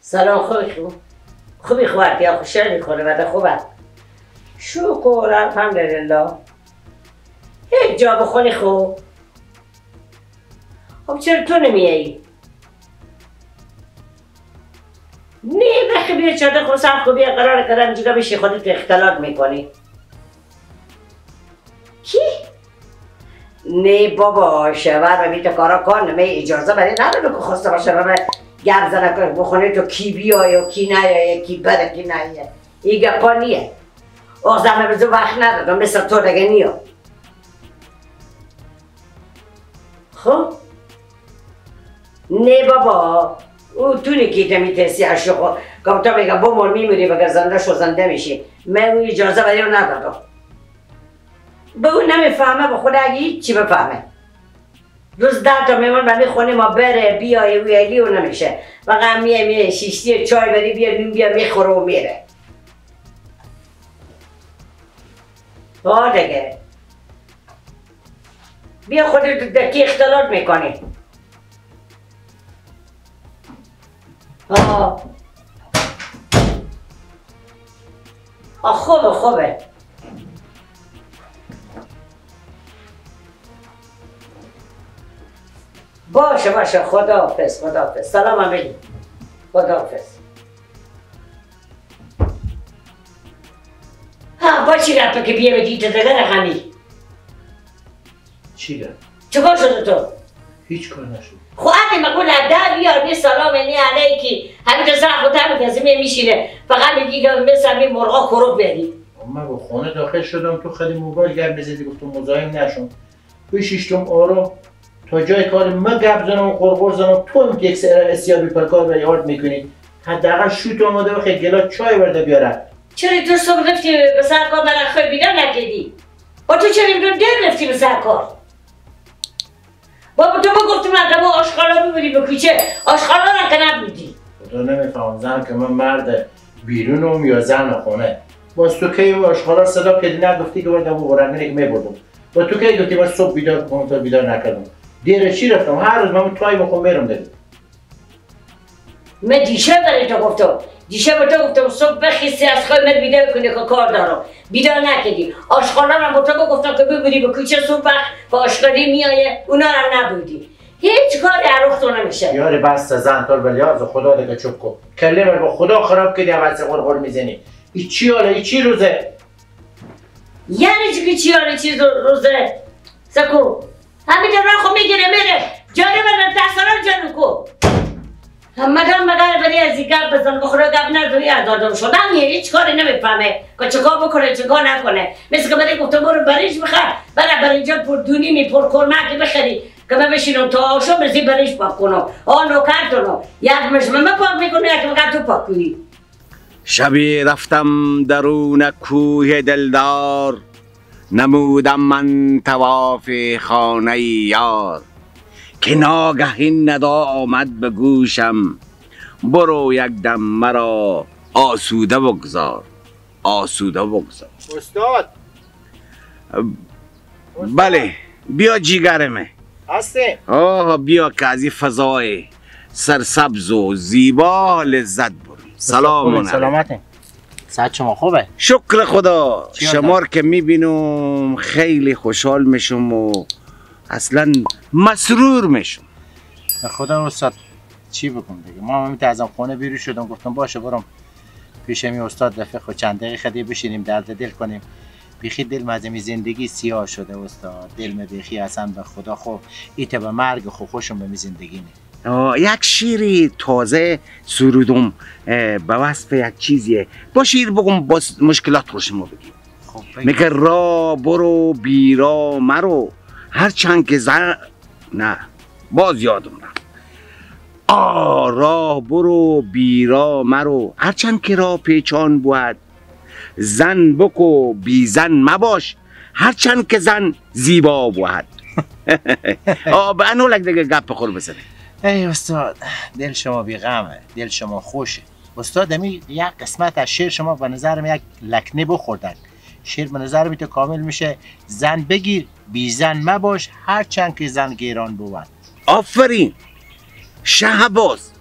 سلام. خوبی؟ خوب خوبی خواهد یا خوشحالی خانواده خوبه؟ شکر الحمدلله. هیچ جا بخونی خوب. خب چرا تو نمیایی؟ نه بخی بیا چاده خود سر خود بیا قرار کردم جگه بشی خودت اختلاط میکنی. کی؟ نه بابا شوهر به بیت کارا کار نمی اجازه برای نداره که خواسته باشه به گپ زنه کنه بخونه تو کی بیای و کی نیای کی بده کی نیای. این گپا نیه. اغزمه بزو وقت ندادم مثل تو دیگه نیا. خب؟ نه بابا او تو نکیده میترسی از شخو که تو میگه بمون میمیری بگر زنده شو زنده میشی. من او اجازه برای او ندادم. به او نمیفهمه به خود اگه هیچی بفهمه. روز 10 تا میمان به میخونه ما بره بیای او ایلی او نمیشه. فقط میه میه شیشتی چای بری بیا نون بیا میخوره و میره. آه دیگه بیا خودت دکی اختلاط میکنی. آه آه خوبه خوبه. باشه باشه خداحافظ خداحافظ. سلام علیکم. خداحافظ. ها با چی رفت که بیا بدی تو دیگه رقمی؟ چی رفت؟ چیکار شده تو؟ هیچ کار نشد. خب اگه مگو لده بیار بی سلام نی علیکی همین تو سر خود همین کسی میشینه فقط میگی که مثل همین مرغا کروب بری. من به خونه داخل شدم تو خیلی موبایل گپ می‌زدی گفتم مزاحم نشم. بشیشتم آروم تا جای کار من گپ زنم و قرقر زنم تو هم یک سر اسیابی پرکار و یاد میکنی. حداقل شوت آماده بخیر گلا چای برده بیاره. چرا تو صبح رفتی به سر کار من خیلی بیدار نکردی؟ با تو چرا امروز دیر رفتی به سر کار؟ بابا تو بگفتم من با آشغالا ببری به کوچه آشغالا را که نبودی. خدا نمیفهم زن که من مرد بیرونم یا زن خونه. باز تو کی آشغالا صدا کردی نگفتی که بردم و ورنگی که میبردم. با تو کی گفتی من صبح بیدار کنم تا بیدار نکردم. دیر چی رفتم هر روز من تایم خون میرم دیگه. من دیشب برای تو گفتم. دیشب به تو گفتم صبح بخیستی از خواهی من بیدار کنی که کار دارم. بیدار نکردی. آشغالا را به تو گفتم که ببری به کوچه صبح وقت با آشغالی میایه اونا را نبودی. هیچ کاری عروخ تو نمیشه. یاره بس زن تو به لحاظ خدا دیگه چوب کن. کله با خدا خراب کردی عوض قرقر میزنی. این چی حالا این چی روزه؟ یعنی چی که چی حالا چی روزه؟ سکو همین راه خو میگیره میره جاری من دستارم جانو کو. مگم مگر بری از این گپ بزن بخوره گپ نزنی از آدم شدن یه هیچ کاری نمیفهمه که چیکار بکنه چیکار نکنه. مثل که برای گفتم برو برنج بخر برای برنج پر دونی می پر کرمک بخری که من بشینم تا آشام برسی برنج پاک کنم. آ نوکرتونو یک مش من پاک میکنه یک مگر تو پاک کنی. شبی رفتم درون کوه دلدار نمودم من طواف خانه یار که ناگه این ندا آمد به گوشم برو یک دم مرا آسوده بگذار آسوده بگذار. استاد بله بیا جیگرمه هستیم. آه بیا که از این فضای سرسبز و زیبا لذت بریم. سلام علیکم. سلامته. ساعت شما خوبه؟ شکر خدا. شما که میبینم خیلی خوشحال میشم و اصلا مسرور میشم. خدا استاد چی بگم دیگه، ما هم ازم خونه بیرون شدم گفتم باشه برم پیش می استاد رفیق و چند دقیقه دیگه بشینیم درد دل کنیم. بیخی دل از زندگی سیاه شده استاد، دل می بیخی اصلا به خدا خب ایت به مرگ خو خوشم به می زندگی نه. یک شیری تازه سرودم به وصف یک چیزیه، با شیر بگم با مشکلات رو شما بگیم. خب میگه را برو بیرا مرو هرچند که زن نه باز یادم رفت. آ راه برو بیرا مرو هرچند که راه پیچان بود، زن بکو بی زن مباش هرچند که زن زیبا بود. آ به انولک دیگه گپ خور بزنه. ای استاد دل شما بیغمه، دل شما خوشه استاد. امی یک قسمت از شعر شما به نظرم یک لکنه بخوردن. شعر به نظر تو کامل میشه زن بگیر بی زن مباش هرچند که زن گیران بود. آفرین شهباز،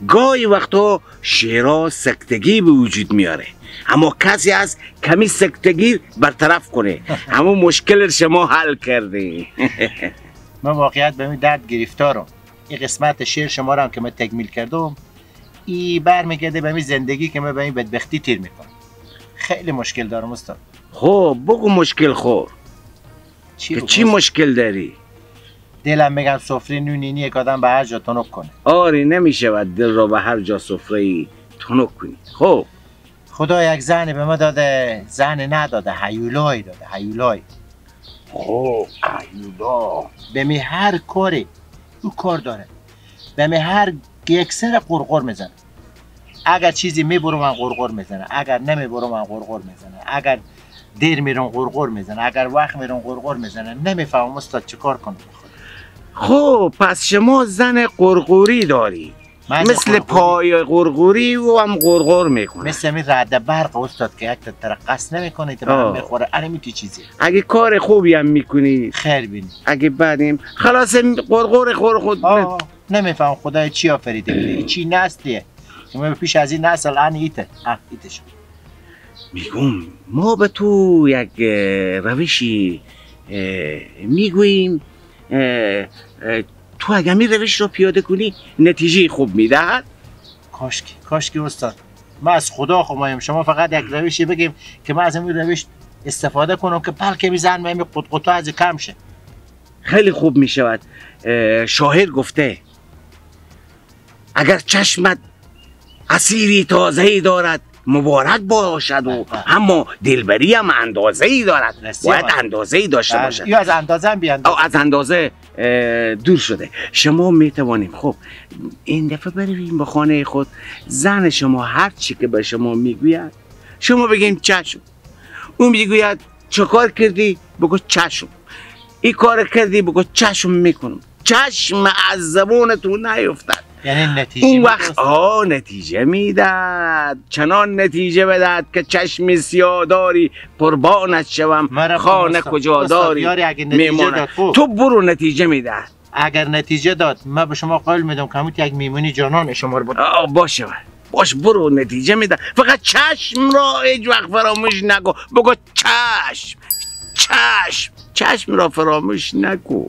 گاهی وقتا شعرها سکتگی به وجود میاره، اما کسی از کمی سکتگی برطرف کنه. همون مشکل شما حل کردی. من واقعیت به این درد گرفتارم. این قسمت شعر شما رو هم که من تکمیل کردم، ای برمیگرده به این زندگی که من به این بدبختی تیر میکنم. خیلی مشکل دارم استاد. خب بگو مشکل خور. چی مشکل داری؟ دلم میگم سفره نونی نیه که آدم به هر جا تنک کنه. آره نمیشه و دل را به هر جا سفره تنک کنی. خب خدا یک زن به ما داده، زن نداده، هیولایی داده، هیولایی. خب هیولا به می هر کاری او کار داره، به می هر یک سر قرقر میزنه. اگر چیزی میبرم من قرقر میزنه، اگر نمیبرم من قرقر میزنه، اگر دیر میرم قرقر میزنه، اگر وقت میرم قرقر میزنه. نمیفهمم استاد چیکار کنم. خب پس شما زن قرقری داری، مثل پای قرقری و هم قرقر میکنه، مثل می رد برق استاد که یک ترقص نمیکنه که برم میخوره. الان می چیزی اگه کار خوبی هم میکنی خیر بینی، اگه بعدیم خلاص قرقر خور خود. نمیفهم خدای چی آفریده، چی نسلیه ما پیش از این نسل ان ایته ایته شد. میگم ما به تو یک روشی میگوییم، تو اگر می روش رو پیاده کنی نتیجه خوب میدهد. کاشکی کاشکی استاد، من از خدا خواهم شما فقط یک روشی بگیم که من از این روش استفاده کنم که بلکه میزن من این قطقطا از کم شه. خیلی خوب میشود. شاعر گفته اگر چشمت اسیری تازه‌ای دارد مبارک باشد و اما دلبری هم اندازه‌ای دارد، باید اندازه‌ای داشته باشد. یا از اندازه هم بیاندازه. از اندازه دور شده. شما میتوانیم خب این دفعه برویم به خانه خود، زن شما هر چی که به شما میگوید شما بگیم چشم. اون میگوید چه کار کردی؟ بگو چشم. این کار کردی؟ بگو چشم میکنم. چشم از زبان تو نیفتد. یعنی نتیجه اون وقت نتیجه میداد، چنان نتیجه بداد که چشم سیاه داری قربانت شوم خانه کجا داری. اگه نتیجه داد تو برو نتیجه میداد. اگر نتیجه داد من به شما قول میدم که همون یک میمونی جانان شما رو باشه باش برو نتیجه میده. فقط چشم را هیچ وقت فراموش نکن. بگو چشم چشم چشم را فراموش نکن.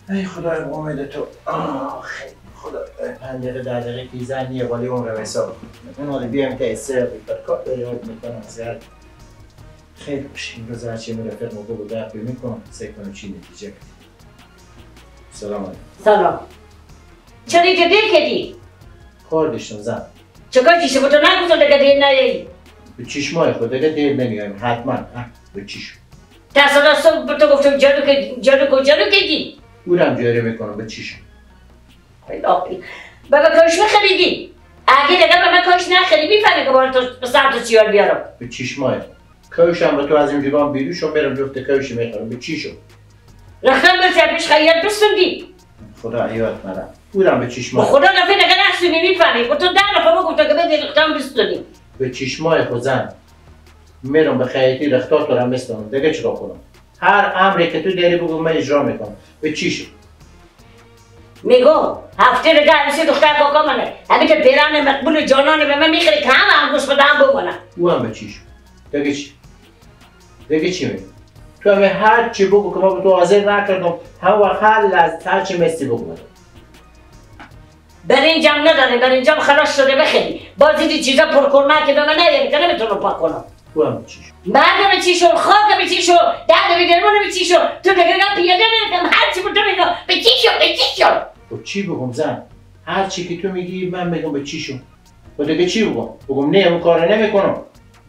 ای خدای امید تو. آخ خدا 5 دقیقه 10 دقیقه که زن نیه ولی اون رو حساب اون حالا بیام که سر کار داری یاد میکنم زیاد خیلی باشه. این روز هرچی می رفیق موقع بود گپی میکنم سعی کنم چی نتیجه بده. سلام علیکم. سلام. چرا اینجا دیر کردی؟ کار داشتم زن. چه کار داشتی؟ با تو نگفتم دیگه دیر نیایی. به چشمای خود دیگه دیر نمیایم حتما. به چشم. دست به تو گفتم جارو که جارو جارو کردی. اونم جاری میکنم به چشم. بابا کاش میخریدی؟ اگه دیگه به من کاش نخری میفهمی که بار تو به سر تو چیار بیارم. به چشمای کاوشم به تو از این جگام بیرون شو میرم جفت کاوشی میخرم به چیشو. رختم برسی پیش خیاط بسوندی. خدا حیات مرم. اونم به چشمای. خدا دفعه دیگه نسونی میفهمی. با تو 10 دفعه گفتم که بده رختم بسونی. به چشمای خود زن میرم به خیاطی رختات رو هم میستونم دیگه چیکار کنم؟ هر امری که تو داری بگو من اجرا میکنم. به چیشو. میگم هفته دیگه عروسی دختر کاکا منه، همین که پیران مقبول جانان به من میخری که هم انگوش به دهن بمونه. او هم به چیش؟ دیگه چی؟ دیگه چی میگی؟ تو همه هر چی بگو که ما به تو حاضر نکردم، هم وقت هر لحظه هر چی مستی بگو. برنجم نداره، برنجم خلاص شده بخری. باز دیدی چیزا پرکرمه که به من نیاری که نمیتونم پاک کنم. او هم به چیش؟ مرد به چی شو، خاک به چی شو، درد به درمان به چی شو، تو دیگه نه پیاده نمی‌رفتم، هر چی بود تو میگم به چی شو، به چی شو. خب چی بگم زن؟ هر چی که تو میگی من میگم به چی شو. خب دیگه چی بگم؟ بگم نه اون کارو نمیکنم.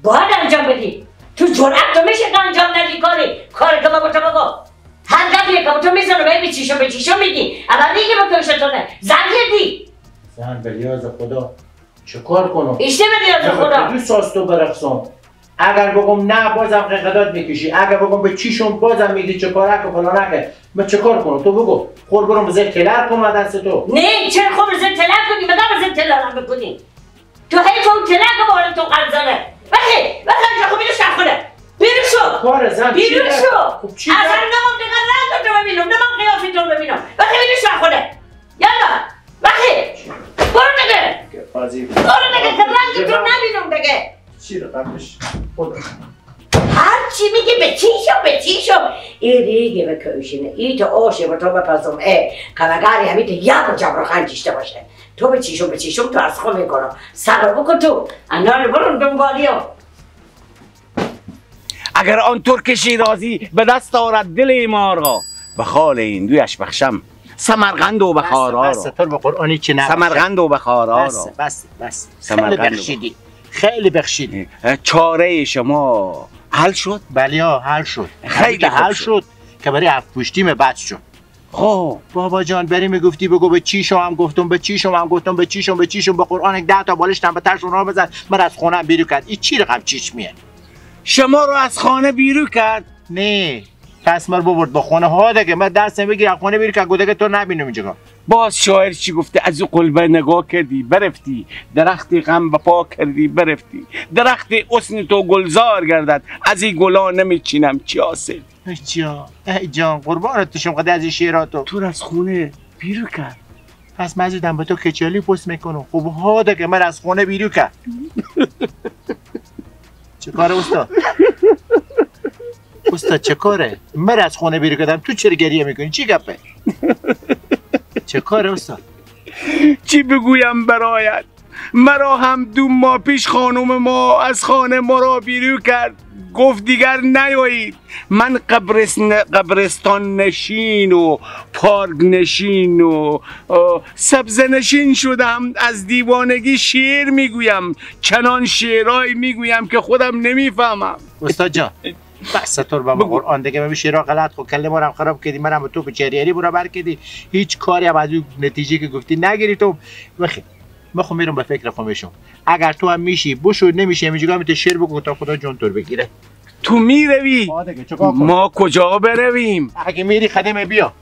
باید انجام بدی. تو جرأت تو میشه که انجام ندی کاری که ما تو بگم. هر دفعه که تو میزنم به چی شو به چی شو میگی. اول دیگه به کشتونه. زن دی. زن به لیاز خدا چه کار کنم؟ ایشته به لیاز خدا. تو ساز تو برقصم. اگر بگم نه بازم قیقدات میکشی، اگر بگم به چیشون بازم میگی چه کاره که فلان که من چه کار کنم؟ تو بگو خور برم زیر تلر کنم دست تو. نه چرا خور زیر تلر کنی؟ مدام زیر تلر هم بکنی تو هی تو تلر که بارم تو قرضانه. وقتی وقتی خب بیرو شخونه بیرو شو کار زن بیرو شو. اصلا نمام دیگه رنگ تو ببینم، نمام قیافی تو ببینم. وقتی بیرو شخونه یالا وقتی برو دیگه. چی رقمش خدا هر چی میگه به چی شو به چی شو ای ریگه به کوشینه ای تو آشه به تو بپزم ای کمگاری همین تو یک جبر خنجیشته باشه تو به چی شو به چی شو تو از خود میکنم صبر بکن تو انار برو دنبالی ها. اگر آن ترک شیرازی به دست آرد دل ما را به خال این دویش بخشم سمرقند و بخارا را. بس تو به قرآنی چی نبخشم سمرقند و بخارا را. بس بس خیلی بخشیدی خیلی بخشیدی. چاره شما حل شد؟ بله ها حل شد، خیلی حل شد که برای هفت پشتیم بد شد. خب بابا جان بری میگفتی بگو به چی شما هم گفتم به چی شما هم گفتم به چی شما به چی شما به قرآن 10 تا بالشتم به ترش اونها بزن من از خونم بیرون کرد. این چی رقم چیش میه؟ شما رو از خانه بیرون کرد؟ نه پس من ببرد به خونه ها دیگه من دستم بگیر از خونه بیرون کرد گفت تو نبینم اینجا. باز شاعر چی گفته؟ از او قلبه نگاه کردی برفتی، درخت غم به پا کردی برفتی، درخت حسن تو گلزار گردد از این گلا نمیچینم چی حاصل. ای جان ای جان قربانت تشم قد از این شعراتو تو از خونه بیرون کرد. پس مزیدم به تو کچلی پست میکنم. خب ها دیگه من از خونه بیرون کرد. چه کاره استاد؟ استاد چه کاره؟ من از خونه بیرون کردم تو چرا گریه میکنی؟ چی گپه؟ چه کاره استاد؟ چی بگویم برایت؟ مرا هم 2 ماه پیش خانم ما از خانه ما را بیرون کرد، گفت دیگر نیایید. من قبرستان نشین و پارک نشین و سبزه نشین شدم. از دیوانگی شعر میگویم، چنان شعرهایی میگویم که خودم نمیفهمم. استاد جان بس تو رو به قرآن دیگه من شعرها غلط خو کله ما رو خراب کردی، منم تو به چریری برو بر کردی، هیچ کاری هم از اون نتیجه که گفتی نگیری تو. بخیر من خو میرم به فکر خودم بشم. اگر تو هم میشی بشو، نمیشی همینجوری میته شعر بگو تا خدا جون تو بگیره. تو میروی ما کجا برویم؟ اگه میری خدمه بیا.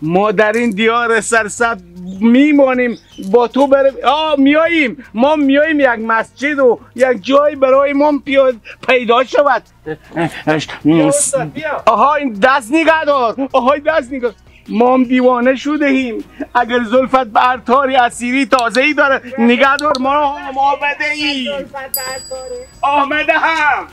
ما در این دیار سرسبز میمانیم با تو برویم. میاییم، ما میاییم یک مسجد و یک جای برای ما پیدا شود. آها این دست نگه دار، آها دست نگه. ما هم دیوانه شده ایم. اگر زلفت به ارتاری اسیری تازه ای داره نگه دار، ما هم آمده ایم، آمده هم.